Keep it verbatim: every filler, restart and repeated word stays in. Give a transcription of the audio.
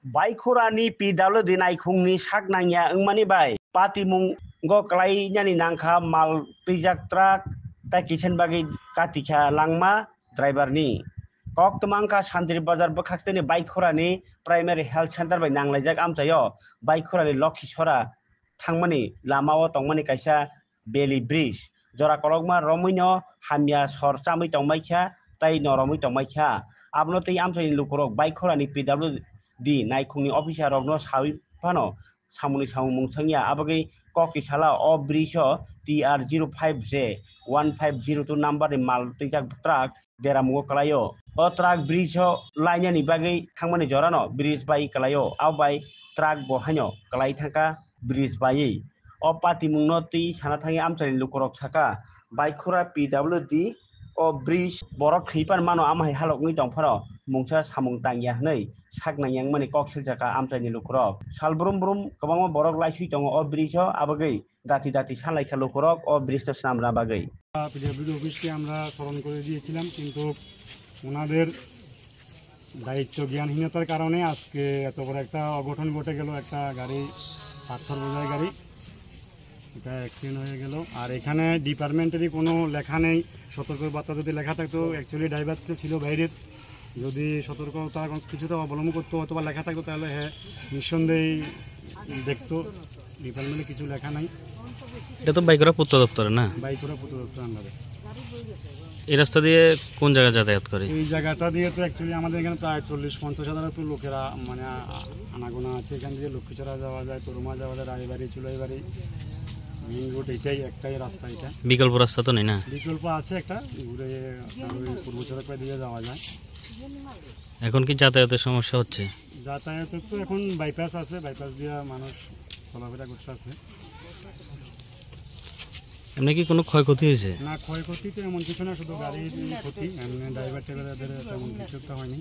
Baikhorani P W D naikhungni sak nangya wngmani bai patimungo kwlainani nangkha mal twijak truck tei kichen bagwi katikha langma driver ni. Kok twmangkha Santri Bazar bwkhaksteni Baikhorani Primary Health Center bai nanglaijak amchaio Baikhorani Lokhisora thangmani lamao tongmani kaisa Bailey Bridge. Jora kolokma romwino hamya sor chamwi tongmaikha tei noromwi tongmaikha. Abono tei amchaini lukurok Baikhorani P W D naikhungni officer rokno sawi phano samungni samung mungsangya. Abagwi kokti sala o bridge o T R zero five J one five zero two number ni mal twijak truck deramungo kwlaio. O truck bridge o lainani bagwi thangmani jorano bridge bai kwlaio. Abo bai truck bo haino kwlai thangkha bridge baiwi. O patimungno twi sana thangwi amchaini lukurok sakha, Baikhora P W D o bridge borok thwipan mano, amo hai halok wngwi tongphano mungsa samung tangya hwnwi sak nangya wngmani kok siljakha amchaini lukurok. Sal brum brum kwbangma borok laiswi tongo o bridge o, abagwi dati dati salaikha lukurok o bridge no swnamna bagwi. P W D office কে আমরা স্মরণ করে দিয়েছিলাম, কিন্তু ওনাদের দায়িত্ব জ্ঞানহীনতার কারণে আজকে এত বড় একটা অঘটন ঘটে গেল। একটা গাড়ি, পাথর বোঝাই গাড়ি, এটা অ্যাক্সিডেন্ট হয়ে গেল। আর এখানে ডিপার্টমেন্টেরই কোনো লেখা নেই, সতর্ক বার্তা যদি লেখা থাকতো, অ্যাকচুয়ালি ড্রাইভার তো ছিল বাইরের, যদি সতর্কতা কিছুটা অবলম্বন করতো অথবা লেখা থাকতো, তাহলে হ্যাঁ, নিঃসন্দেহে দেখতো। ডিপার্টমেন্টে কিছু লেখা নাই। এটা তো বাইকরা পূর্ত দপ্তরে না? বাইকরা পূর্ত দপ্তর আন্ডারে। এই রাস্তা দিয়ে কোন জায়গায় যাতায়াত করে? এই জায়গাটা দিয়ে তো অ্যাকচুয়ালি আমাদের এখানে প্রায় চল্লিশ পঞ্চাশ হাজার উপরে লোকেরা মানে আ-, আনাগোনা আছে। এখান দিয়ে লক্ষ্মীছড়া যাওয়া যায়, তরুমা যাওয়া যায়, রায়বাড়ি, চুলাইবাড়ি, মেইন রোড এটাই, একটাই রাস্তা এটা। বিকল্প রাস্তা তো নেই না? বিকল্প আছে একটা, ঘুরে আপনার ওই পূর্ব সড়ক দিয়ে যাওয়া যায়। এখন কি যাতায়াতের সমস্যা হচ্ছে? যাতায়াতের তো এখন বাইপাস আছে, বাইপাস দিয়ে মানুষ চলাফেরা করতে আছে। এমনি কি কোনো ক্ষয়ক্ষতি হয়েছে? না, ক্ষয়ক্ষতি তো এমন কিছু না, শুধু গাড়ির ক্ষতি, এমনি ড্রাইভার টাইভারদের তেমন কিছু একটা হয়নি।